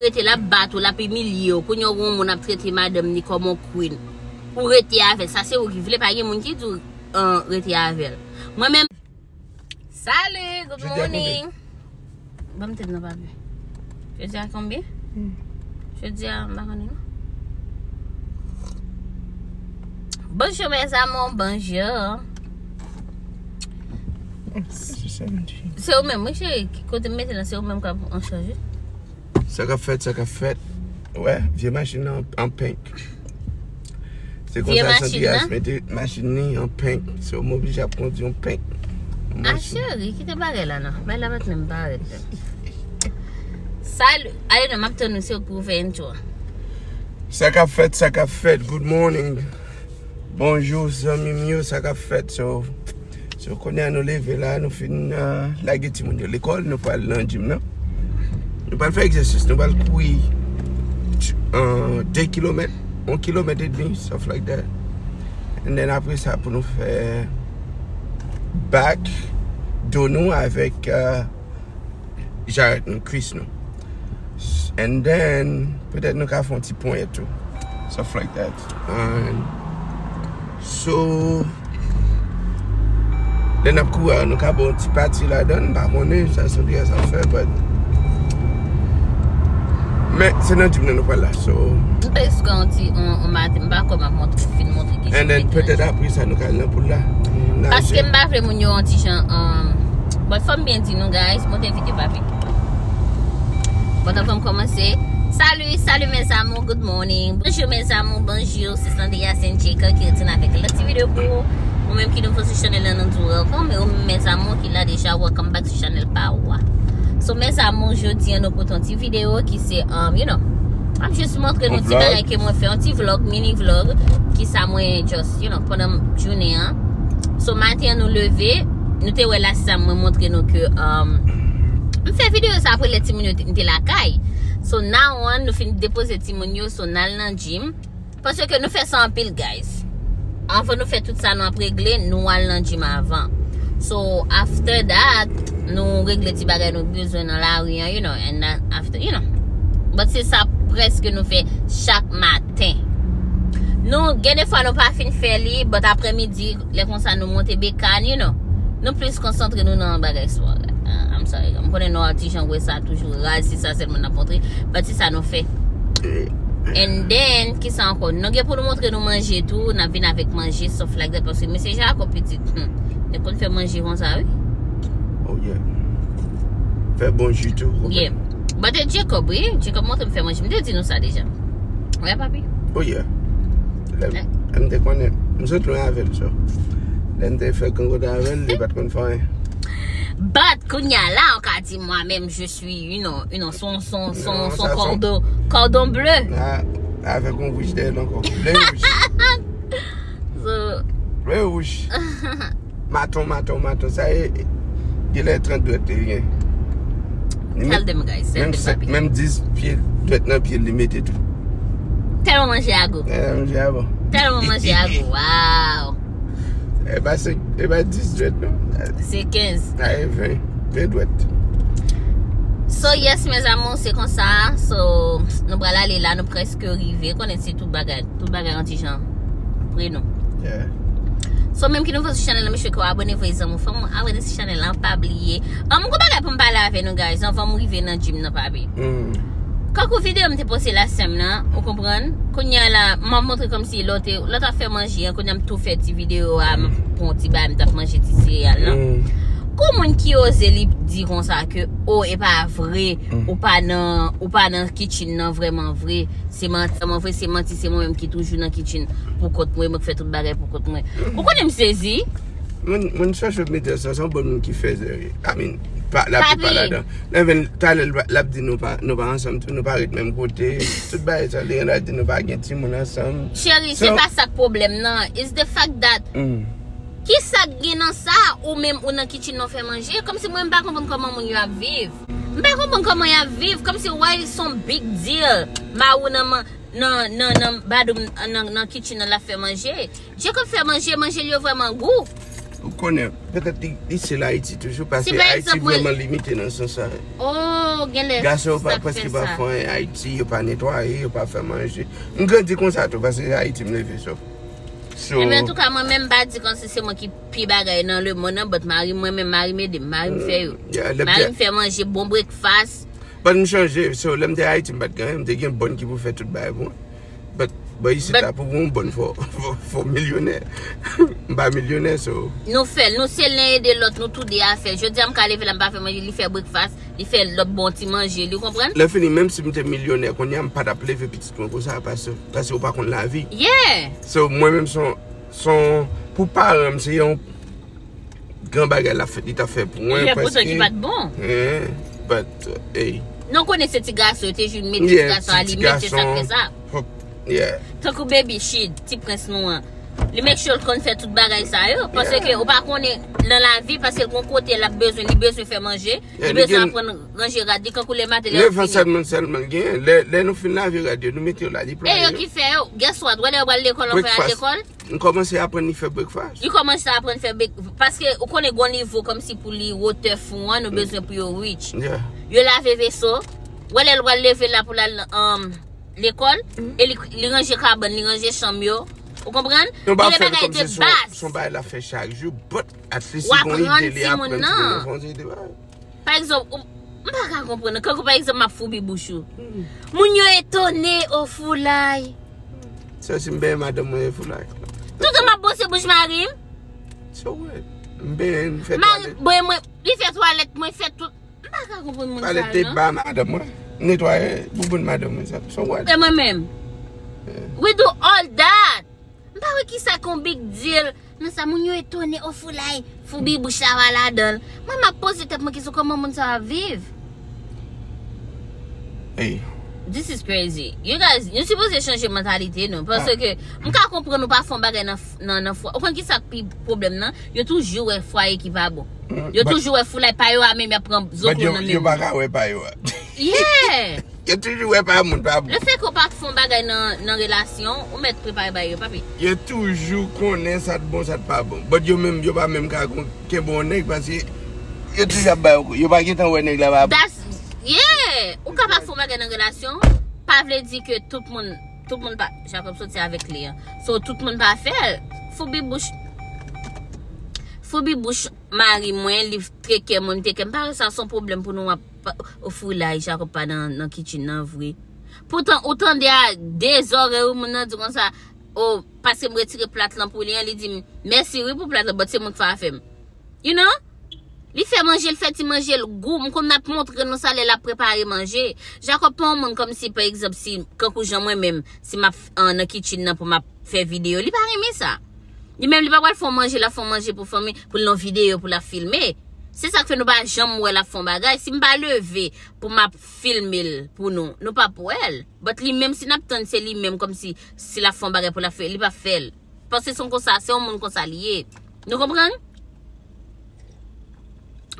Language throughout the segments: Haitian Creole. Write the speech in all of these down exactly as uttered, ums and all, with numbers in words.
Rete, l ap bat ou, l ap imilye w. Kounye a, ou gen yon moun ap trete madanm ni kòm yon queen. Ou rete avè l. Sa se ou ki vle, pa gen moun ki di w, an, rete avè l. Mwen menm, Salut, good morning. Ban m tèt nan papye. Jodi a konbyen? Jodi a, m pa konnen non. Bonjour mes amours, bonjour. Se ou menm, wi cheri, kote m mete la, se ou menm k ap an chaj wi. Sa k ap fèt, sa k ap fèt. Wè, vye machin nan an, an penk. Se konsa Sandrias mete machin ni an penk. So, m oblije ap kondwi yon penk. A cheri, kite bagay la non. Bagay la pa t menm parèt menm. Salut. Ale non, m ap tann ou se ou k pou fè intro. Sa k ap fèt, sa k ap fèt. Good morning. Bonjou zanmi m yo, sa k ap fèt? So, so kounye a nou leve la, nou fin uh, lage timoun yo lekòl, nou pral nan gym nan. Nou pral fè egzèsis, nou pral kouri uh, de kilomèt, yon kilomèt edmi, stuff like that. And then apre sa pou nou fè back, do nou avèk uh, jarèt nou, kwis nou. And then, petèt nou ka fè yon ti ponyèt tou. Stuff like that. And so, lè n ap kouri a, nou ka ba yon ti pati ladan, m pa konnen, sa se yon bagay sa fè, but men se nan gym nan nou pral la, so. M te espere yon ti, yon, yon maten, m pa kwè m ap montre, fin montre ki jan. And then, petèt apre sa, nou ka al nan poul la. Paske m pa vle moun yo yon ti jan, um, but fò m byen di nou, guys, monte videyo papi. Pandan fò m kòmanse, salut, salut mes amours, good morning, bonjour mes amours, bonjour, se Sandria Saint Jacob ki retounen avèk lòt ti videyo pou ou. Ou menm ki nouvo sou chanèl la, nou di w welcome, e ou menm mes amours ki la deja, welcome back to chanèl pa ou a. So mes amours, jodi a nou pote yon ti videyo ki se, um, you know, m ap jis montre nou ti bagay ke mwen fè, yon ti vlog, mini vlog, ki sa mwen just, you know, pandan jounen an. So maten an nou leve, nou te wè la sa mwen montre nou ke, um, m fè videyo sa apre lè timoun yo te, m te lakay. So now on, nou fin depoze timoun yo, so n al nan gym. Paske nou fè sa anpil, guys. Anvan nou fè tout sa nou ap regle, nou al nan gym avan. So, after that, nou regle ti bagay nou bezwen nan lari an, you know, and then after, you know. But se sa prèske nou fè chak maten. Nou, gen de fwa nou pa fin fè li, but aprèmidi, lè konsa nou monte bekàn, you know. Nou plis konsantre nou nan bagay spò. Ah, I'm sorry. M konnen nou a ti jan wè sa toujou raz, se sa sèlman n ap montre. But se sa nou fè. And then, kisa ankò? Nou gen pou nou montre nou manje tou, n ap vin avèk manje, stuff like that, paske mesye Jacob pitit, hmm, li konn fè manje konsa, wi. Oh yeah. Fè bon ji tou, ok. Yeah. But e Jacob, wi. Jacob montre m fè manje. M te di nou sa deja. Wi, papi. Oh yeah. Lè m, lè m te konnen, m sot lwen avè l, so. Lè m te fè grangote avè l, li pa t konn fè anyen. But, kounye a la, ou ka di mwen menm, je suis, you know, you know, son, son, son, son cordon, cordon bleu. Avèk yon wouj dèyè l ankò. Ble wouj. So, ble wouj. Maton, maton, maton. Sa e, genlè trant dwèt li gen. Tell them, guys. Tell them, papi. Menm dis pye, dwèt nan pye li mete tou. Tèlman manje a gou. Tèlman manje a bon. Tèlman manje a gou. Wow. E pa senk, e pa dis dwèt, non. Se kenz. A, e ven. Ven dwèt. So, yes, mes amours, se konsa. So, nou pral ale la, nou prèske rive. Konnen se tout bagay. Tout bagay yon ti jan pre nou. Yeah. So, menm ki nouvo sou chanèl la, mesye, ke w abòne, voye zanmi w, fanmi w abòne sou chanèl la, pa bliye. An, m gon bagay pou m pale avè nou, guys, anvan m rive nan gym nan, papi. Kankou videyo m te poste la semn nan, ou konprann? Kounye a la, m ap montre kòmsi lè w te, lè w t ap fè manje an, kounye a m tou fè ti videyo a, m ap pran ti bagay, m t ap manje ti sereyal lan. Gon moun ki oze li di konsa ke, o, e pa vre, ou pa nan, ou pa nan kitchen nan vrèman vre. Se manti, se mwen menm ki toujou nan kitchen pou kont mwen, mwen k fè tout bagay pou kont mwen. Ou konnen m sezi. Moun, moun sou social media sa, se yon bon moun ki fè zè. I mean, pa, la pi pa ladan. Nan ven, talè l ap di nou pa, nou pa ansanm tou, nou pa ret menm kote. Tout bagay sa, li ap di nou pa gen timoun ansanm. Cheri, se pa sa k pwoblèm nan. It's the fact that, kisa k gen nan sa, ou menm ou nan kitchen nan w fè manje? Kòmsi mwen m pa konprann kòman moun yo ap viv. M pa konprann kòman y ap viv, kòmsi why it's some big deal. Mari w nan, nan, nan, nan badou, nan, nan kitchen nan l ap fè manje. Jacob fè manje, manje l yo vrèman gou. Ou konnen, petèt li, li se Ayiti toujou, paske Ayiti vrèman limite nan sans sa. Oh, gen lè. Gason yo pa, paske pa fè anyen Ayiti, yo pa netwaye, yo pa fè manje. M grandi konsa tou, paske se Ayiti m leve, so. So, Ebyen, antouka, mwen menm, m pa di kòmsi se mwen ki pi bagay nan lemonn nan, but mari mwen menm, mari m ede m, mari m fè yo. Mari m fè manje, bon breakfast. But m chanje, so, lè m te Ayiti, m pa t gen anyen, m te gen bòn ki pou fè tout bagay pou mwen. But, but isit la, pou yon bòn fò, fò, fò milyonè. M pa milyonè, so. Nou fè l, nou se len ede lòt, nou tou de a fè. Jodi a, m ka leve la, m pa fè manje, li fè breakfast, li fè lòt bon ti manje, li konprann? Lè fini, menm si m te milyonè, kounye a, m pa t ap leve pitit mwen konsa, paske, paske ou pa konn lavi. Yeah! So, mwen menm, son, son, pou paran m, se yon gran bagay l ap fè, li t ap fè pou mwen, Yeah, poutan ki pa t bon. Eh, but, uh, hey. Non, konnen se ti gason, yo te jwenn mete ti gason a limit, se sa k fè sa. Yeah. Tankou baby shit, ti prens nou an. Li make sure l konn fè tout bagay sa yo. Paske ou pa konnen nan lavi, paske l gon kote l ap bezwen, li bezwen fè manje, li bezwen aprann ranje rad li, kankou lè maten lè yo fini. Nèf an sèlman, sèlman l genyen. Lè, lè nou fin lave rad yo, nou mete yo la, li pran. E yo ki fè yo, guess what? Wè lè yo pral lekòl, yo fè al lekòl. M kòmanse aprann li fè breakfast. Li kòmanse aprann fè breakfast. Paske ou konnen gon nivo kòmsi pou li wotè fou an, nou bezwen pou yo reach. Yeah. Yo lave veso. Wè lè l pral leve la pou l al um, lekòl. E li, li ranje kabann, li ranje chanm yo. Ou konprann? Gen de bagay de baz. Se yon bagay l ap fè chak jou, but at least li gon ide, li aprann timoun nan fè yon seri de bagay. Pa egzanp, ou, m pa ka konprann. Kankou pa egzanp, m ap foubi bouch ou. Moun yo etone, o foulay. So, si m benyen madanm mwen, e foulay. Toutan m ap bwose bouch mari m. So what? M benyen, m fè twalèt. Mari, bon, mwen, li fè twalèt, mwen fè tout. M pa ka konprann moun sa yo, non. Twalèt te ba madanm mwen. Netwaye bouboun madanm mwen, sa. So what? E mwen menm. We do all that. M pa wè kisa k yon big deal nan sa, moun yo etone, o foulay, foubi bouch la va ladan l. Mwen m ap poze tèt mwen kesyon kòman moun sa yo ap viv. Hey. This is crazy. You guys, nou sipoze chanje mantalite nou. Paske m ka konprann ou pa fè yon bagay nan, nan, nan fwa. Ou konn kisa k pi pwoblèm nan? Yo toujou wè fwaye ki pa bon. Yo toujou wè foulay pa yo a menm y ap pran zoklo nan men moun. Yo pa ka wè pa yo a. Yeah! Yo toujou wè pa moun pa bon. Lefètke w pa fè yon bagay nan, nan relasyon, ou mèt prepare bagay yo, papi. Yo toujou konnen sa t bon, sa t pa bon. But yo menm, yo pa menm ka gon, kenbe yon nèg paske yo toujou ap ba yo kou. Yo pa gentan wè nèg la pa bon. That's, yeah! Ou ka pa fè yon bagay nan relasyon, pa vle di ke tout moun, tout moun pa, Jacob soti avèk li an. So, tout moun pa fè l. Foubi bouch, foubi bouch mari mwen, li teke mwen, m teke m. M pa wè sa se yon pwoblèm pou nou ap pa, o foulay, Jacob pa nan, nan kitchen nan vre. Poutan, ou tande a de zòrèy ou moun nan di konsa, o, paske m retire plat lan pou li an, li di m, mèsi wi pou plat lan, but se mwen k fè afè m. You know? Li fè manje, l fè ti manje l gou. M konn ap montre nou sa lè l ap prepare manje. Jacob pa yon moun kòmsi, pa egzanp, si, kankou jan mwen menm, si m ap, an, nan kitchen nan pou m ap fè videyo, li pa renmen sa. Li menm, li pa pral fè yon manje, l ap fè yon manje pou fanmi, pou l nan videyo, pou l ap filme. Se sa k fè nou pa janm wè l ap fè yon bagay. Si m pa leve pou m ap filme l pou nou, nou p ap wè l. But li menm, si n ap tann se li menm, kòmsi, si l ap fè yon bagay pou l ap fè, li p ap fè l. Paske se yon konsa, se yon moun konsa li ye. Nou konprann?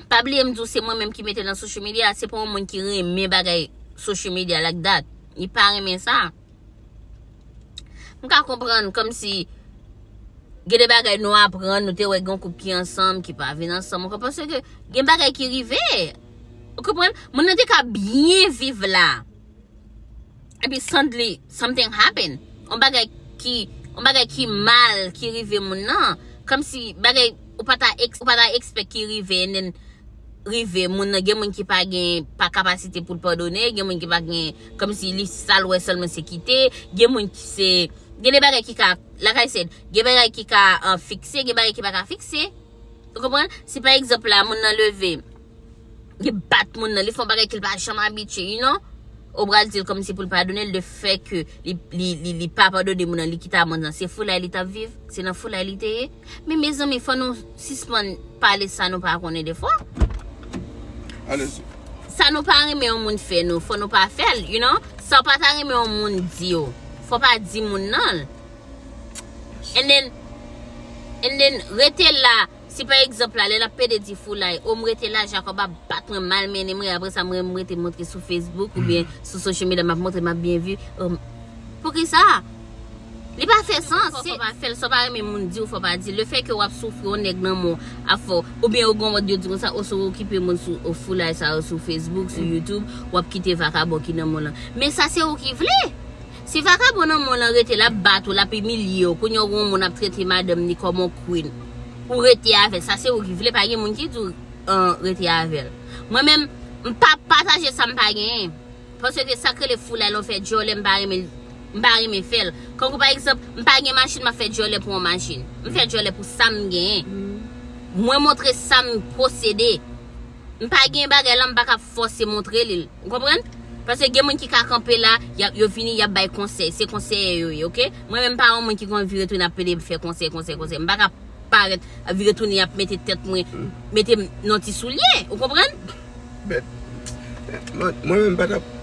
Pa bliye m di w, se mwen menm ki mete l nan social media, se pa yon moun ki renmen bagay social media like that. Li pa renmen sa. M ka konprann kòmsi gen de bagay nou aprann, nou te wè gen yon koup ki ansanm, ki pa vin ansanm ankò, paske gen bagay ki rive. Ou konprann? Moun nan te ka byen viv la. Epi suddenly, something happen. Yon bagay ki, yon bagay ki mal ki rive moun nan. Kòmsi bagay ou pa ta ex-, ou pa ta expect ki rive, and then rive, moun nan, gen moun ki pa gen, pa kapasite pou l padone, gen moun ki pa gen, kòmsi li sa l wè sèlman se kite, gen moun ki se, gen de bagay ki ka, like I said, gen bagay ki ka, uh, fikse, gen bagay ki pa ka fikse. Ou konprann? Si pa egzanp la, moun nan leve, li bat moun nan, li fè yon bagay ke l pa janm abitye, you know? Ou pral di l kòmsi pou l padone l, lefètke li, li, li, li pa padone moun nan, li kite amàn nan. Se foulay li t ap viv, se nan foulay li te ye. Men mezanmi, fò nou sispann pale sa nou pa konnen defwa. Sa nou pa renmen yon moun fè nou, fò nou pa fè l, you know? Sa w pa ta renmen yon moun di w, fò w pa di moun nan l. And then, and then, rete la. Si pa egzanp la, lè l ap pede di foulay, o m rete la, Jacob ap bat mwen, malmennen mwen, apre sa mwen, m rete montre sou Facebook oubyen sou social media, m ap montre m ap byen viv. Um, poukisa? Li pa fè sans. Fò pa fè l, sa w pa renmen moun di w, fò pa di l. Le fè ke w ap soufri, yon nèg nan men w ap fè w, oubyen yo gen yon mòd yo di konsa, o, si w okipe moun sou, o, foulay sa yo sou Facebook, sou YouTube, w ap kite vakabon ki nan men w lan. Men sa se ou ki vle. Si vakabon nan men w lan rete, l ap bat ou, l ap imilye w, kounye a w gen yon moun ap trete madanm ni kòm yon queen. Ou rete avè l, sa se ou ki vle, pa gen moun ki di w, an, rete avè l. Mwen menm, m pa pataje sa m pa genyen. Paske sa k rele foulay la, w fè djòlè, m pa renmen, m pa renmen fè l. Kankou pa egzanp, m pa gen machin, m ap fè djòlè pou yon machin. M fè djòlè pou sa m genyen. Mwen montre sa m posede. M pa gen bagay la, m pa ka fòse montre li. Ou konprann? Paske gen moun ki ka kanpe la, y ap, yo vini, y ap bay konsèy. Se konsèyè yo ye, oke? Mwen menm pa yon moun ki konn vire tounen ap pede fè konsèy, konsèy, konsèy. M pa ka parèt, ap vire tounen, y ap mete tèt mwen, mete m nan ti soulye. Ou konprann? But, mwen, mwen menm pa t ap.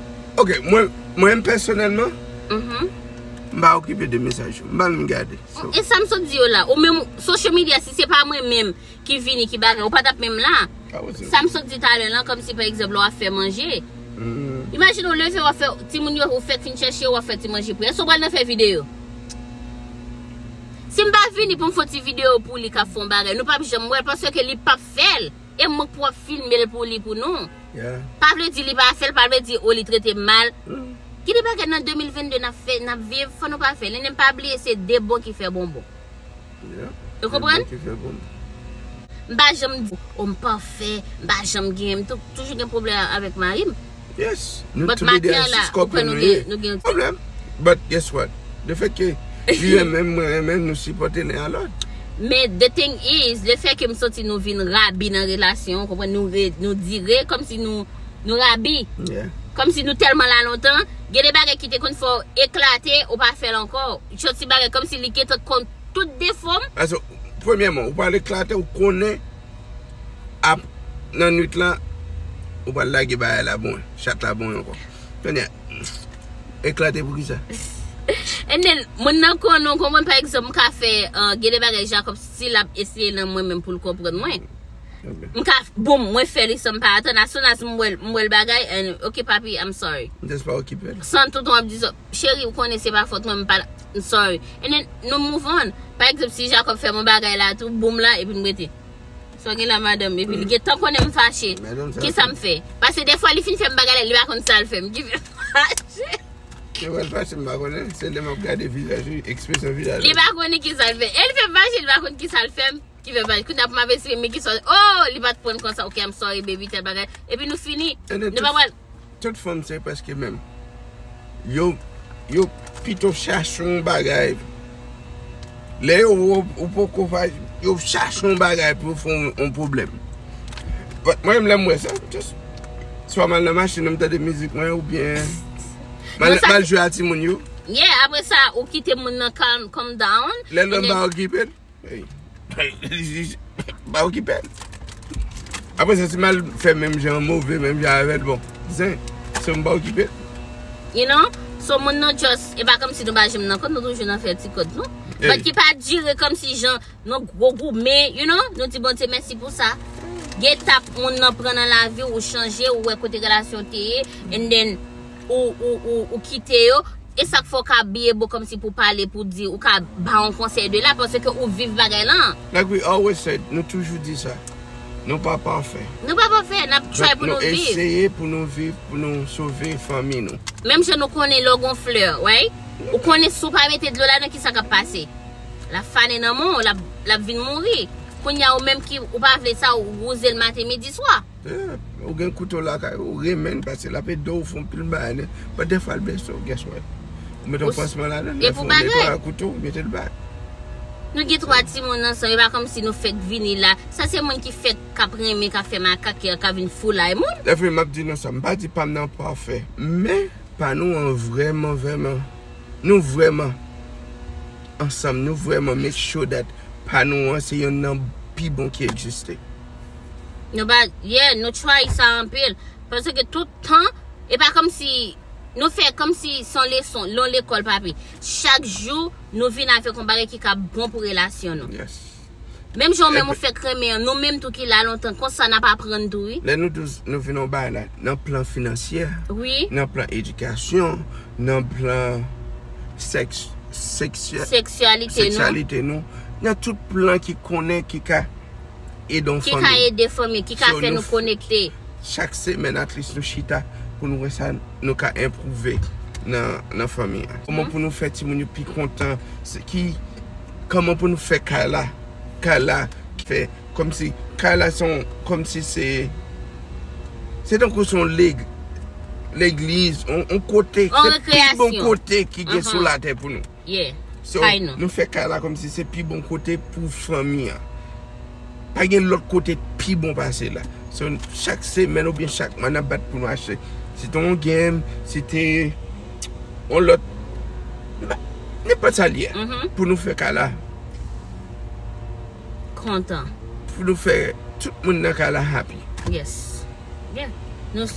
Ok, mwen, mwen menm pèsonèlman, m pa okipe de mesaj yo. M pa menm gade. So, E sa m sot di yo la, ou menm, social media, si se pa mwen menm ki vini, ki bagay, ou pa t ap menm la. Sa m sot di talè lan, kòmsi pa egzanp, lè w ap fè manje. Imajine w leve, w ap fè, timoun yo, ou fèk fin chèche yo, w ap fè ti manje pou yo. Èske w pral nan fè videyo? Si m pa vini pou m fè yon ti videyo pou li k ap fè yon bagay, nou p ap janm wè l, paske li p ap fè l. E mwen k pou ap filme l pou li pou nou. Pa vle di li pa fè l, pa vle di, o, li trete m mal. Gen de bagay nan de mil vennde n ap fè, n ap viv, fò nou pa fè l. Ennen, pa bliye se de bon ki fè bonbon. Ou konprann? M pa janm di, o, m pafè, m pa janm gen, m tou- toujou gen pwoblèm avèk mari m. Yes, nou tou le de a sis kòk nou ye. Pwoblèm. But guess what? Le fèt ke li renmen m, mwen renmen l, nou sipòte len a lòt. Men the thing is, le fè ke m santi nou vin rabi nan relasyon, ou konprann, nou re, nou dire, kòmsi nou, nou rabi. Kòmsi nou tèlman la lontan, gen de bagay ki te konn fè w eklate, ou pa fè l ankò. Yon ti bagay kòmsi li gentan konn tout defo m. Paske, premyèman, ou pral eklate, ou konnen ap nan nwit lan, ou pral lage bagay la bon, chat la bon ankò. Kounye a, eklate pou kisa? And then, moun nan konnen, ou konprann, pa egzanp, m ka fè, uh, gen de bagay Jacob still ap eseye nan mwen menm pou l konprann mwen. M ka, boum, mwen fè li san m pa atann, as soon as m wè l, m wè l bagay, and, ok, papi, I'm sorry. M just pa okipe l. San tonton ap di, cheri, ou konnen se pa fòt mwen, m pa, I'm sorry. And then, nou move on. Pa egzanp, si Jacob fè m yon bagay la tou, boum la, epi m rete. Sa w gen la, madanm, epi li gentan konnen m fache. Kisa m fè? Paske defwa li fin fè m bagay la, li pa konn sa l fè m ki fè m fache. Li wè l fache, m pa konnen. Se lè m ap gade vizaj li, ekspresyon vizaj li. Li pa konnen kisa l fè. E li fè m fache, li pa konn kisa l fè m ki fè m fache. Kounye a pou m ap eseye, men kisa, oh, li pa t pran konsa, ok, I'm sorry, baby, tèl bagay. Epi nou fini. Nou pa pral. Tout fanm se prèske menm. Yo, yo pito chache yon bagay. Lè yo wè w poko pa, yo chache yon bagay pou yo fè yon pwoblèm. But mwen menm lè m wè sa, just swa m al nan machin nan m tande mizik mwen oubyen m al jwe a timoun yo. Yeah, apre sa ou kite moun nan calm, calm down. Lè l pa okipe l. Hey. Pa okipe l. Apre sa, si m al fè menm jan move, menm jan avè l, bon, zen, so m pa okipe l. You know? So, moun nan just, e pa kòmsi nou pa janm nan kont, nou toujou nan fè ti kont nou. But ki pa dire kòmsi jan nou gwo goumen, you know? Nou di Bondye mèsi pou sa. Gen etap moun nan pran nan lavi w, ou chanje, ou wè kote relasyon te ye, and then ou, ou, ou, ou kite yo. E sa k fè w ka byen bon kòmsi pou pale, pou di, ou ka ba yon konsèy de la, paske ou viv bagay lan. Like we always said, nou toujou di sa. Nou pa pafè. Nou pa pafè, n ap try pou nou viv. But nou eseye pou nou viv, pou nou sove fanmi nou. Menm jan nou konnen lè w gen yon flè, right? Ou konnen si w pa mete dlo ladan, kisa k ap pase? L ap fane nan men w, l ap, l ap vin mouri. Kounye a, ou menm ki, ou pa vle sa, ou wouze l maten, midi, swa. Yeah, ou gen kouto lakay ou, ou renmen l, paske l ap ede w fè yon pil bagay, but defwa l blese w, guess what? Ou mete yon pansman ladan l, lè fè yon netwayaj kouto, ou mete l bay. Nou gen twa timoun ansanm, e pa kòmsi nou fèk vini la. Sa se moun ki fèk k ap renmen, k ap fè makak, k ap vin foulay moun. Lè fini, m ap di nou sa, m pa di pa m nan pafè, men pa nou an vrèman, vrèman, nou vrèman ansanm, nou vrèman make sure that pa nou an se yonn nan pi bon ki egziste. Nou pa, yeah, nou try sa anpil. Paske tout tan, e pa kòmsi, nou fè kòmsi se yon leson, yon lekòl, papi. Chak jou, nou vin avèk yon bagay ki ka bon pou relasyon nou. Yes. Menm jan w menm ou fèk renmen an, nou menm tou ki la lontan, konsa n ap aprann tou, wi. Lè nou tou, nou vin yon bagay la, nan plan finansyè, nan plan edikasyon, nan plan sèks, seksya- seksyalite nou. Seksyalite nou. Nan tout plan ki konnen ki ka ede yon fanmi. Ki ka ede fanmi, ki ka fè nou konekte. Chak semèn, at least, nou chita pou nou wè sa nou ka enpwouve nan, nan fanmi an. Kòman pou nou fè timoun yo pi kontan, se ki, kòman pou nou fè kay la, kay la fè kòmsi, kay la se yon, kòmsi se, se tankou se yon leg-, legliz, yon, yon kote, se pi bon kote ki gen sou latè pou nou. Yeah. So, kay nou. Nou fè kay la kòmsi se pi bon kote pou fanmi an. Pa gen lòt kote pi bon pase la. So, chak semèn oubyen chak mwa, n ap bat pou nou achte. Si te yon game, si te yon lòt, nenpòt sa l ye, pou nou fè kay la kontan. Pou nou fè tout moun nan kay la happy. Yes. Yeah.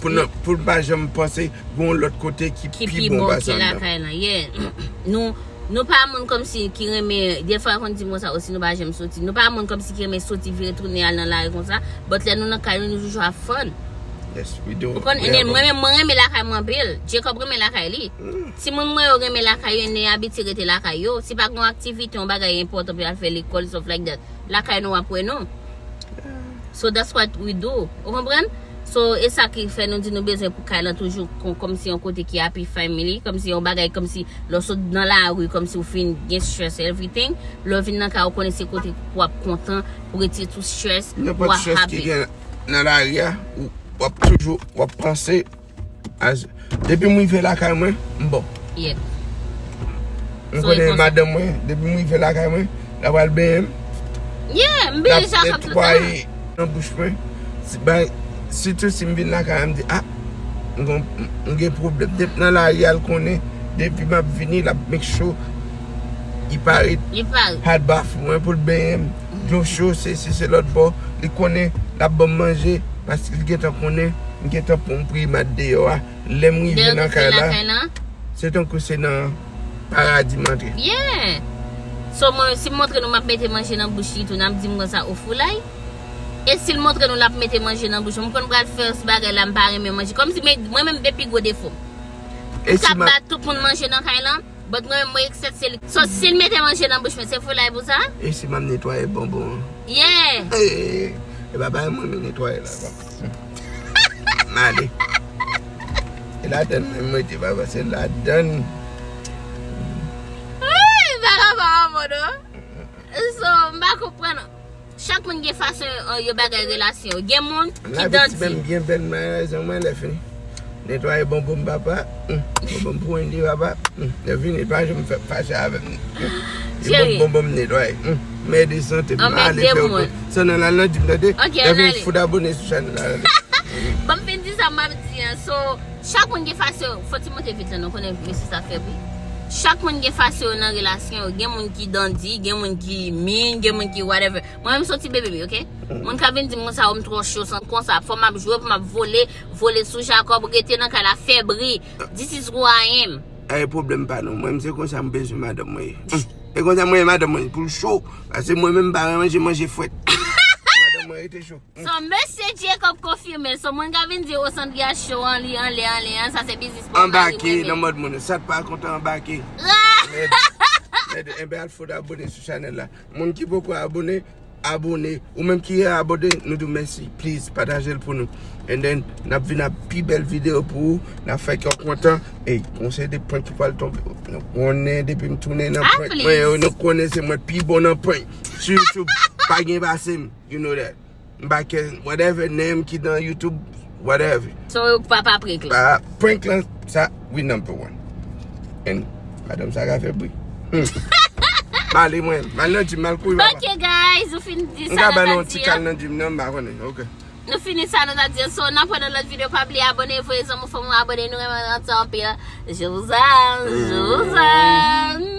Pou nou, pou n pa janm panse gen yon lòt kote ki pi bon pase anndan. Ki pi bon ke lakay lan. Yeah. Nou, nou pa moun kòmsi ki renmen, defwa yo konn di m konsa osi, nou pa janm soti. Nou pa moun kòmsi ki renmen soti, vire tounen al nan lari konsa. But lè nou nan kay nou, nou toujou ap fun. Yes, we do. Ou konn, and then mwen menm, mwen renmen lakay mwen anpil. Jacob renmen lakay li. Timoun mwen yo renmen lakay yo, and then abitye rete lakay yo. Si pa gen yon aktivite, yon bagay enpòtan pou y al fè lekòl, stuff like that, lakay nou ap wè nou. So that's what we do. Ou konprann? So, e sa ki fè nou di nou bezwen pou kay lan toujou kon-, kòmsi yon kote ki happy family, kòmsi yon bagay, kòmsi lè w sot nan lari, kòmsi w fin gen stress, everything. Lè w vin nan kay, ou konnen se kote pou w ap kontan, pou w retire tout stress, pou w ap happy. Nenpòt stress ki gen nan lari a, ou, w ap toujou, w ap panse As, depi m rive lakay mwen, m bon. Yep. M konnen madanm mwen, depi m rive lakay mwen, l ap al benyen m. Yeah, m benyen Jacob tout tan. L ap netwaye nan bouch mwen. Si, bay, sitou si m vin lakay la, m di, ah, m gon, m gen pwoblèm. Depi nan lari a, l konnen, depi m ap vini, l ap make sure li pare. Li pare. Hot bath mwen pou l benyen m. Dlo cho, se, se, se lòt bò. Li konnen, l ap ban m manje, paske li gentan konnen, m gentan pran yon primat deyò a. Lè m rive nan kay la, se tankou se nan paradi m antre. Yeah. So, mwen, si m montre nou m ap mete manje nan bouch li tou, n ap di m konsa, "O foulay." E si l montre nou l ap mete manje nan bouch, mwen konn pral fè yon ti bagay la, m pa renmen manje. Kòmsi, men, mwen menm, de pi gwo defo m. M ka bat tout moun manje nan kay lan, but mwen menm, mwen eksèt se li. So, si l mete manje nan bouch mwen, se foulay pou sa? E si m ap netwaye bonbon an? Yeah. Eh, e pa bagay mwen, men netwaye la, papa. M ale. E ladann menm mwen te papa, se ladann. Ay, bagay pa bon, non. So, m pa konprann. Chak moun gen fason yo, yo bagay relasyon yo. Gen moun ki danti. Lavi ti menm gen bèl maryaj an mwen lè fini. Netwaye bonbon m papa. Hmm. Bonbon m pou Wendy papa. Hmm. Lè fini, pa janm fè fache avè m. Hmm. E bonbon, bonbon m netwaye. Hmm. M ede sante m ale fè wout mwen. San nan la nan di m tande. Lè fini fout abone sou chanèl la. Bon, m fin di sa m ap di an. So, chak moun gen fason, fò ti monte vit la, nou konnen mesye sa fè bri. Chak moun gen fason yo nan relasyon yo. Gen moun ki danti, gen moun ki min, gen moun ki whatever. Mwen menm soti bebe, ok? Moun ka vin di m konsa, "O, m twò cho, san konsa, fò m ap jwe, pou m ap vole, vole sou Jacob, rete nan kay la, fè bri. This is who I am." Ay, pwoblèm pa nou. Mwen, m se konsa, m bezwen madanm mwen ye. Hmm. E konsa, mwen, madanm mwen, pou l cho. Paske mwen menm, m pa renmen manje, manje frèt. Madanm mwen rete cho. So, mesye Jacob konfime l. So, moun ka vin di, "O, Sandria cho an li, anlè, anlè, an, sa se biznis pou mari mwen menm." Anbake nan mòd moun. Sa t pa kontan anbake. Ah! Mèd, mèd, enben al fout abone sou chanèl la. Moun ki poko abone, abone. Ou menm ki abone, nou di w mèsi. Please, pataje l pou nou. And then, n ap vin ak pi bèl videyo pou ou. N ap fè kè w kontan. Ey, gon seri de prank ki pral tonbe. Nou konnen depi m tounen nan prank mwen yo, nou konnen se mwen pi bon nan prank. Sou YouTube, pa gen pase m. You know that. M pa kè, whatever name ki nan YouTube, whatever. So, papa prank lan. Pa prank lan, sa, we number one. And madanm sa ka fè bri. Hmm. M ale mwen, m al nan gym, m al kouri, papa. Ok, guys, ou fin di sa nou ta di a. M ka ba nou yon ti kal nan gym nan, m pa konnen. Ok. Nou fini sa nou ta di a. So, n ap wè nan lòt videyo. Pa bliye abone, voye zanmi w, fanmi w abone, nou renmen nou anpil. Je vous aime, je vous aime.